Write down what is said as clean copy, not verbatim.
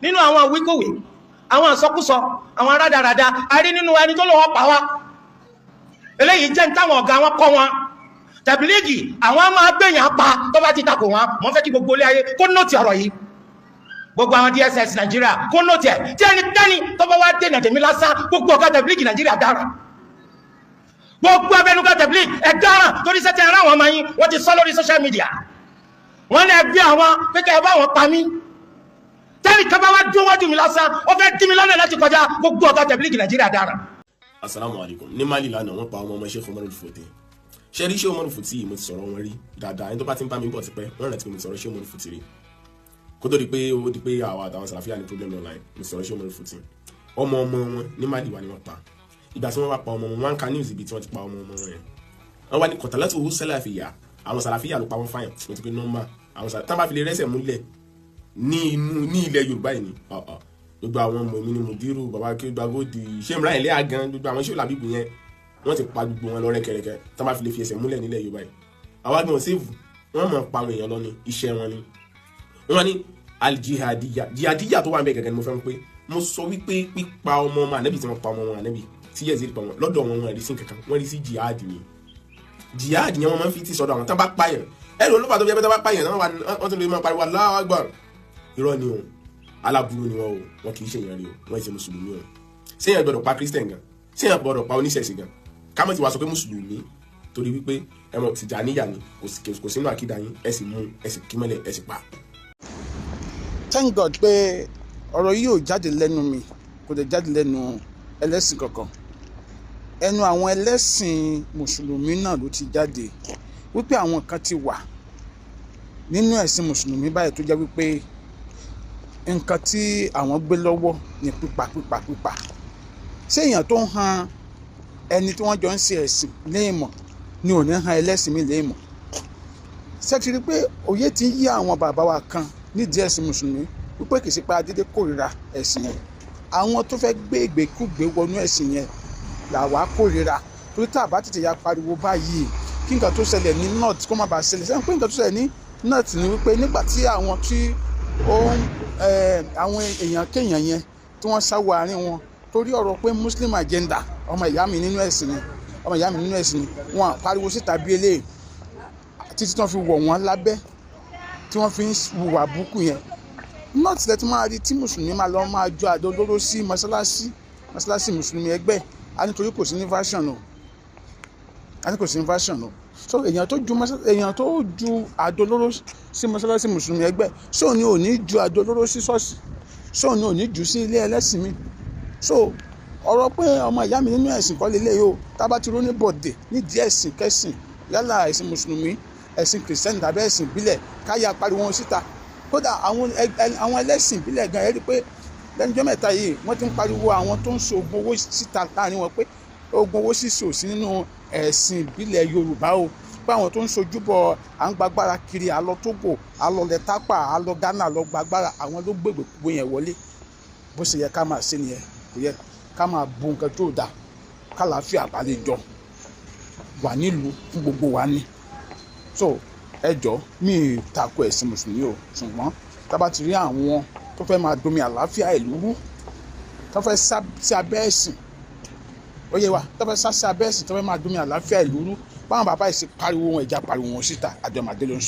Nínú àwọn wíkòwé, àwọn àsọkúsọ, àwọn rádaràda, a rí nínú ẹni tó lọ́wọ́ pa wá. Eléyìí jẹ́ ní táwọn ọ̀gá wọn kọ́ wọn. Tẹ̀bílíìgì, àwọn máa gbẹ̀yàn pa tó bá ti takò wọn. Mọ́ fẹ́ kí gbogbo ilé ayé kó note ọ̀rọ̀ yìí, gbogbo àwọn DSS Nàìjíríà kó note ẹ̀. Tí ẹnikẹ́ni tó bá wá dènà tèmi lásán, gbogbo ọ̀gá tẹ̀bílíìgì Nàìjíríà dára, gbogbo abẹnugan tẹ̀bílíìgì ẹ̀ dáràn, torí sẹ́tẹ̀ ara àwọn ọmọ yín, wọ́n ti sọ lórí social media, wọ́n ní ẹgbẹ́ àwọn pé kẹ́ ẹ bá wọn pa mí. Tẹ́lẹ̀ kan bá wá dún wájú mi lásán, ó fẹ́ dí mi lọ́nà láti kọjá, gbogbo ọ̀gá tẹ̀bílíìgì Nàìjíríà dára. Asalaamu alaykum. Ní Mali lánàá, wọ́n pa ọmọ ọmọ Sheikh Umaru Futi. Ṣe rí Sheikh Umaru Futi yìí, mo ti sọ̀rọ̀ wọn rí dáadáa. Ẹni tó bá ti ń bá mi bọ̀ tipẹ́, wọ́n rántí pé mo ti sọ̀rọ̀ Sheikh Umaru Futi rí kó tó di pé ó di pé àwa àtàwọn Sàlàfíà ní problem online. Mo ti sọ̀rọ̀ Sheikh Umaru Futi. Ọmọ ọmọ wọn ní Mali wà ní wọ́n pa. Ìgbà tí wọ́n wá pa ọmọ wọn, wọ́n ń ka news ibi tí wọ́n ti pa ọmọ ọmọ wọn yẹn, wọ́n wá ní kọ̀tàlátù owó sálàfíà, àwọn Sàlàfíà ló pa wọ́n. Fáyàn mo ti pé normal, àwọn Sàlàfíà tán bá fi lè rẹ́sẹ̀ múlẹ̀ ní inú ní ilẹ̀ Yorùbá yìí ni gbogbo àwọn ọmọ mi ní Mudiru, baba kí gbàgòdì, ṣé mìíràn ilé àgàn, gbogbo àwọn ṣé làbíbù yẹn, wọ́n ti pa gbogbo wọn lọ rẹ́kẹrẹkẹ tán bá fi lè fi ẹsẹ̀ múlẹ̀ nílẹ̀ Yorùbá yìí. Àwa gbọ́n sèvù, wọ́n mọ̀ pa àwọn èèyàn lọ ní iṣẹ́ wọn ni. Wọ́n ní aljihadiya, jihadiya tó wà ń bẹ gẹ́gẹ́ ni mo fẹ́ pé mo sọ wípé pípa ọmọ ọmọ ànábì tí wọ́n pa ọmọ wọn ànábì tí yẹ̀ pa wọn lọ́dọ̀ wọn, wọn rí sí kankan, wọ́n rí sí jihad ni. Jihad yẹn, wọ́n máa ń fi tí sọ́dọ̀ àwọn tán bá pààyàn. Ẹ̀rù olófà tó fi ẹgbẹ́ tán bá pààyàn, wọ́n tún lè máa pariwo Allahu Akbar. Irọ́ ni o, aláburú ni wọ́n o, wọn kì í ṣe èèyàn rí o, wọ́n ṣe mùsùlùmí o. Ṣéèyàn gbọ́dọ̀ pa Christian gan? Ṣéèyàn gbọ́dọ̀ pa oníṣẹ̀ṣe gan? Kámọ́ ti wá sọ pé mùsùlùmí, torí wípé ẹmọ Tìjàníyà ni, kò sínú àkídà yín, ẹ sì mú, ẹ sì kí mọ́lẹ̀, ẹ sì pa. Thank God pé ọ̀rọ̀ yìí ò jáde lẹ́nu mi, kò dẹ̀ jáde lẹ́nu ẹlẹ́sìn kankan. Ẹnu àwọn ẹlẹ́sìn mùsùlùmí náà ló ti jáde, wípé àwọn kan ti wà nínú ẹ̀sìn mùsùlùmí báyìí tó jẹ́ wípé nǹkan tí àwọn gbé lọ́wọ́ ní pípa, pípa, pípa. Ṣé èèyàn tó ń han ẹni tí wọ́n jọ ń ṣe ẹ̀sìn léèmọ̀ ni ò ní han ẹlẹ́sìn mi léèmọ̀? Ṣé ti rí pé òye ti ń yí àwọn bàbá wa kan nídìí ẹ̀sìn mùsùlùmí, wípé kì í ṣe pé adédé kórìíra ẹ̀sìn yẹn? Àwọn tó fẹ́ gbé ìgbékúgbé wọnú ẹ̀sìn yẹn làwa kórìíra, torí tá a bá tètè ya pariwo báyìí kí nǹkan tó ṣẹlẹ̀ ní north kó má bàa ṣẹlẹ̀. Sẹ́yìn pé nǹkan tó ṣẹlẹ̀ ní north ni wípé nígbà tí àwọn tí ó ń àwọn èèyàn kéèyàn yẹn tí wọ́n sáwọ àárín wọn torí ọ̀rọ̀ pé Muslim agenda, ọmọ ìyá mi nínú ẹ̀sìn ni, ọmọ ìyá mi nínú ẹ̀sìn ni, wọ́n pariwo síta bí eléyìí títí tí wọ́n fi wọ̀ wọ́n lábẹ́, tí wọ́n fi ń hùwà búkú yẹn. North lẹ ti máa rí tí mùsùlùmí máa lọ máa jọ àdó olóró sí mọ́sálásí, mọ́sálásí mùsùlùmí ẹgbẹ́ a, nítorí kò sí ní version o, a ní kò sí ní version o. So èèyàn tó ju àdó olóró sí mọ́sálásí mùsùlùmí ẹgbẹ́, so ni ò ní ju àdó olóró sí ṣọ́ọ̀ṣì, so ni ò ní jù sí ilé ẹlẹ́sìn mi. So ọ̀rọ̀ pé ọmọ ìyá mi nínú ẹ̀sìn kọ́ lélẹ́yìí o. Tá bá ti ró ní bọ̀dẹ̀ nídìí ẹ̀sìn kẹ́sìn, yálà ẹ̀sìn mùsùlùmí, ẹ̀sìn kìrìsìtẹ́nì tàbí ẹ̀sìn ìbílẹ̀, káyà pariwo wọn síta. Kódà àwọn ẹlẹ́sìn ìbílẹ̀ gan, ẹ rí i pé lẹ́nujọ́ mẹ́ta yìí, wọ́n ti ń pariwo àwọn tó ń so oògùn owó síta láàrin wọn, pé oògùn owó ṣíṣe ò sí nínú ẹ̀sìn ìbílẹ̀ Yorùbá o, pé àwọn tó ń sojúbọ à ń gbàgbára kiri, àlọ Tógò, àlọ lẹ́tápà, àlọ Ghana, àlọ gbàgbára, àwọn ló gbègbè gbogbo yẹn wọlé. Bó ṣe yẹ ká máa ṣe nìyẹn. Kò yẹ ká máa bu nǹkan tó dáa kálàáfíà balẹ̀ jọ wà nílùú fún gbogbo wa ni. So ẹ jọ, mi ì tako ẹ̀sìn mùsùlùmí o, ṣùgbọ́n tá bá ti rí àwọn tó fẹ́ máa domi àlàáfíà ìlú rú, tó fẹ́ sá sí abẹ́ ẹ̀sìn, ó yẹ wa, tó fẹ́ sá sí abẹ́ ẹ̀sìn, tó fẹ́ máa domi àlàáfíà ìlú rú, báwọn bàbá yìí ṣe pariwo wọn, ìjà pariwo wọn síta. Àjọmọ̀dé ló ń sọ.